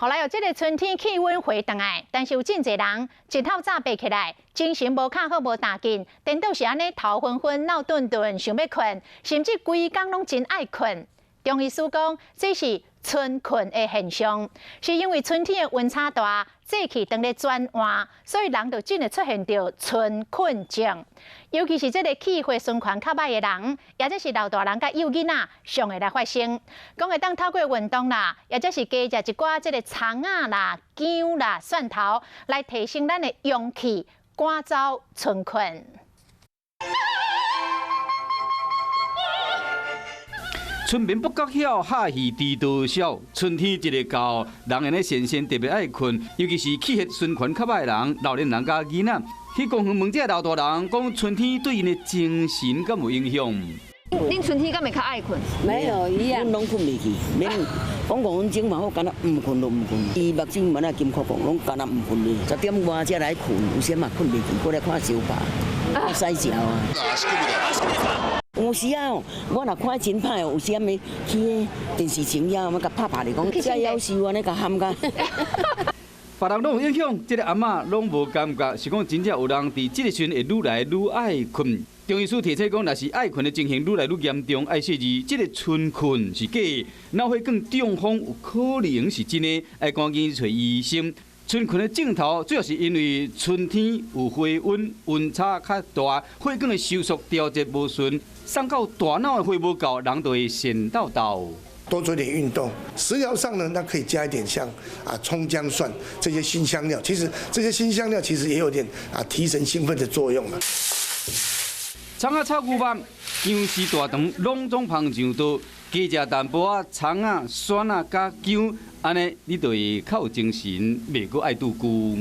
後來有這个春天氣溫回轉來，但是有真濟人一透早爬起來，精神無較好，無大勁，顛倒是按呢頭昏昏、腦鈍鈍，想欲睏，甚至規工攏真愛睏。中醫師講，這是春睏的現象，是因為春天的溫差大，節氣當咧轉換，所以人就真會出現著春困症。尤其是這个氣血循環較䆀的人，抑者是老大人佮幼囡仔，上會來發生。講會當透過運動啦，抑者是加食一寡這个蔥仔啦、薑啦、蒜頭，來提升咱的陽氣，趕走春困。春眠不覺曉，下雨知多少。春天一个到，人按呢神仙特別愛睏，尤其是氣血循環較䆀的人、老年人佮囡仔。去公園問這老大人，講春天對𪜶的精神敢有影響？恁春天敢會較愛睏？沒有一樣，攏睏袂去。免講5分鐘嘛好，敢若毋睏就毋睏。伊目睭嘛那金箍棒，攏敢若毋睏咧。10點外才來睏，有時嘛睏袂去，過來看相拍，看洗食啊。有時啊，我若看真歹哦，有時暗暝去電視前遐，我共拍拍咧講，這夭壽按呢共喊甲。別人攏有影響，這个阿嬤攏無感覺，是講真正有人佇這个時陣會愈來愈愛睏。中醫師提醒講，若是愛睏的情形愈來愈嚴重，愛注意這个春睏是假的，腦血管中風有可能是真的，愛趕緊揣醫生。春睏的症頭主要是因為春天有回溫，溫差較大，血管的收縮調節無順，送到大腦的血無夠，人就會眩抖抖。多做點運動，食療上呢，那可以加一點像蔥薑蒜這些辛香料，其實這些辛香料其實也有點提神興奮的作用啊。蔥仔炒牛肉、薑絲大腸，攏總芳上桌，加食淡薄仔蔥仔、蒜仔佮薑，按呢你就會較有精神，袂閣愛拄久。